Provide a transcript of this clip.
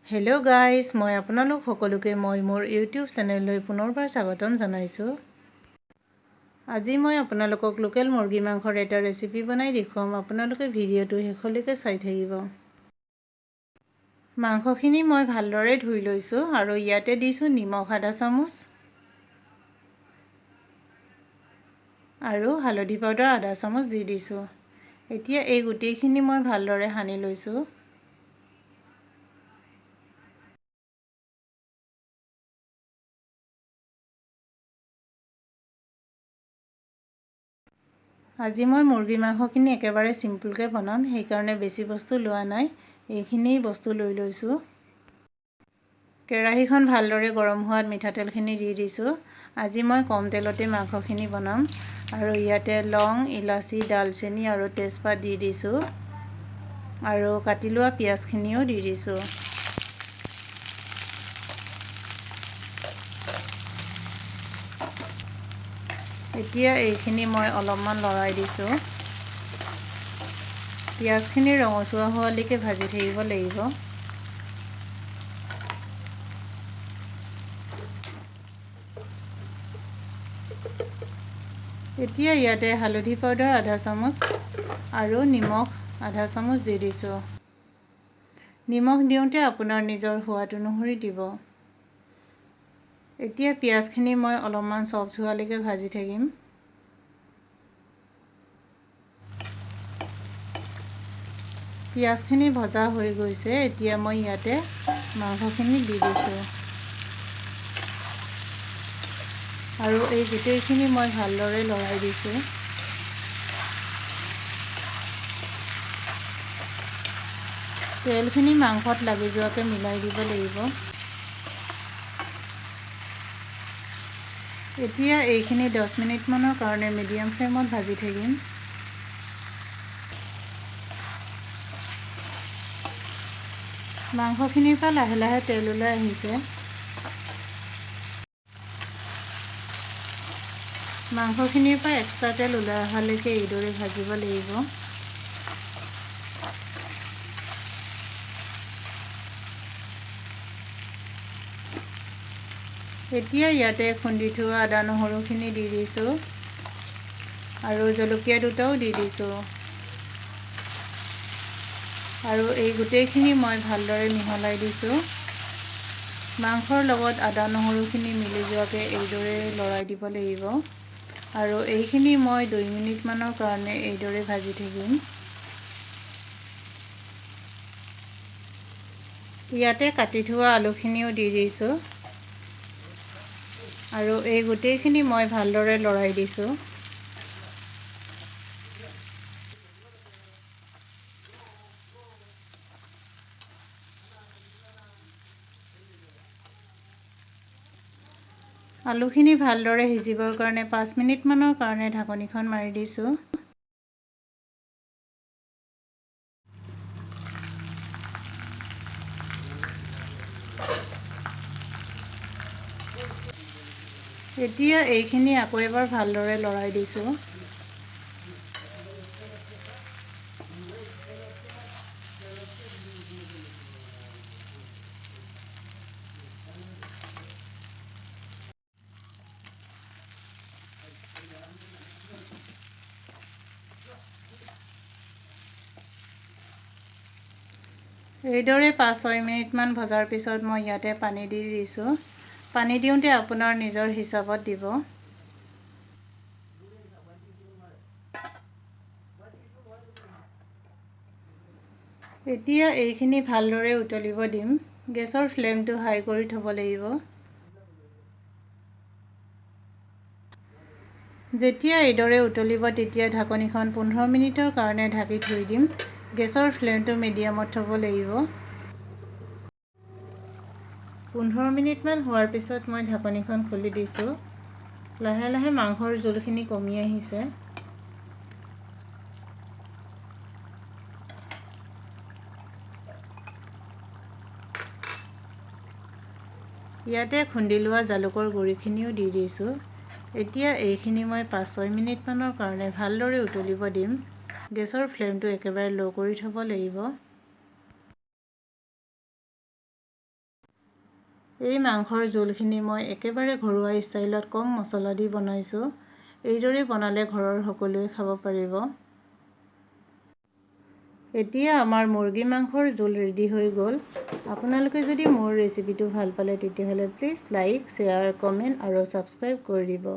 Hello' guys, মই আপোনালোক সকলোকে মই মোৰ ইউটিউব চেনেললৈ পুনৰবাৰ স্বাগতম জনাইছোঁ। আজি মই আপোনালোকক লোকেল মুৰ্গী মাংসৰ এটা ৰেচিপি বনাই দেখুৱাম। আপোনালোকে ভিডিঅ'টো শেষলৈকে চাই থাকিব। মাংসখিনি মই ভালদৰে ধুই লৈছোঁ আৰু ইয়াতে দিছোঁ নিমখ আধা চামুচ আৰু হালধি পাউডাৰ আধা চামুচ দি দিছোঁ। এতিয়া এই গোটেইখিনি মই ভালদৰে সানি লৈছোঁ। আজি মই মুৰ্গী মাংসখিনি একেবাৰে চিম্পুলকৈ বনাম, সেইকাৰণে বেছি বস্তু লোৱা নাই, এইখিনি বস্তু লৈ লৈছোঁ। কেৰাহীখন ভালদৰে গৰম হোৱাত মিঠাতেলখিনি দি দিছোঁ। আজি মই কম তেলতে মাংসখিনি বনাম আৰু ইয়াতে লং, ইলাচি, ডালচেনি আৰু তেজপাত দি দিছোঁ আৰু কাটি লোৱা পিঁয়াজখিনিও দি দিছোঁ। এতিয়া এইখিনি মই অলপমান লৰাই দিছোঁ। পিঁয়াজখিনি ৰঙচুৱা হোৱালৈকে ভাজি থাকিব লাগিব। এতিয়া ইয়াতে হালধি পাউডাৰ আধা চামুচ আৰু নিমখ আধা চামুচ দি দিছোঁ। নিমখ দিওঁতে আপোনাৰ নিজৰ সোৱাদ অনুসৰি দিব। এতিয়া পিঁয়াজখিনি মই অলপমান চফ্ট হোৱালৈকে ভাজি থাকিম। পিঁয়াজখিনি ভজা হৈ গৈছে। এতিয়া মই ইয়াতে মাংসখিনি দি দিছোঁ আৰু এই গোটেইখিনি মই ভালদৰে লৰাই দিছোঁ। তেলখিনি মাংসত লাগি যোৱাকৈ মিলাই দিব লাগিব। এতিয়া এইখিনি 10 মিনিটমানৰ কাৰণে মিডিয়াম ফ্লেমত ভাজি থাকিম। মাংসখিনিৰ পৰা লাহে লাহে তেল ওলাই আহিছে। মাংসখিনিৰ পৰা এক্সট্ৰা তেল ওলাই অহালৈকে এইদৰে ভাজিব লাগিব। এতিয়া ইয়াতে খুন্দি থোৱা আদা নহৰুখিনি দি দিছোঁ আৰু জলকীয়া দুটাও দি দিছোঁ আৰু এই গোটেইখিনি মই ভালদৰে মিহলাই দিছোঁ। মাংসৰ লগত আদা নহৰুখিনি মিলি যোৱাকৈ এইদৰে লৰাই দিব লাগিব আৰু এইখিনি মই 2 মিনিটমানৰ কাৰণে এইদৰে ভাজি থাকিম। ইয়াতে কাটি থোৱা আলুখিনিও দি দিছোঁ আৰু এই গোটেইখিনি মই ভালদৰে লৰাই দিছোঁ। আলুখিনি ভালদৰে সিজিবৰ কাৰণে 5 মিনিটমানৰ কাৰণে ঢাকনিখন মাৰি দিছোঁ। এতিয়া এইখিনি আকৌ এবাৰ ভালদৰে লৰাই দিছোঁ। এইদৰে 5-6 মিনিটমান ভজাৰ পিছত মই ইয়াতে পানী দি দিছোঁ। পানী দিওঁতে আপোনাৰ নিজৰ হিচাপত দিব। এতিয়া এইখিনি ভালদৰে উতলিব দিম। গেছৰ ফ্লেমটো হাই কৰি থ'ব লাগিব। যেতিয়া এইদৰে উতলিব তেতিয়া ঢাকনিখন 15 মিনিটৰ কাৰণে ঢাকি থৈ দিম। গেছৰ ফ্লেমটো মিডিয়ামত থ'ব লাগিব। 15 মিনিটমান হোৱাৰ পিছত মই ঢাকনিখন খুলি দিছোঁ। লাহে লাহে মাংসৰ জোলখিনি কমি আহিছে। ইয়াতে খুন্দি লোৱা জালুকৰ গুড়িখিনিও দি দিছোঁ। এতিয়া এইখিনি মই 5-6 মিনিটমানৰ কাৰণে ভালদৰে উতলিব দিম। গেছৰ ফ্লেমটো একেবাৰে ল' কৰি থ'ব লাগিব। এই মাংসৰ জোলখিনি মই একেবাৰে ঘৰুৱা ষ্টাইলত কম মছলা দি বনাইছোঁ। এইদৰে বনালে ঘৰৰ সকলোৱে খাব পাৰিব। এতিয়া আমাৰ মুৰ্গী মাংসৰ জোল ৰেডি হৈ গ'ল। আপোনালোকে যদি মোৰ ৰেচিপিটো ভাল পালে, তেতিয়াহ'লে প্লিজ লাইক, শ্বেয়াৰ, কমেণ্ট আৰু ছাবস্ক্ৰাইব কৰি দিব।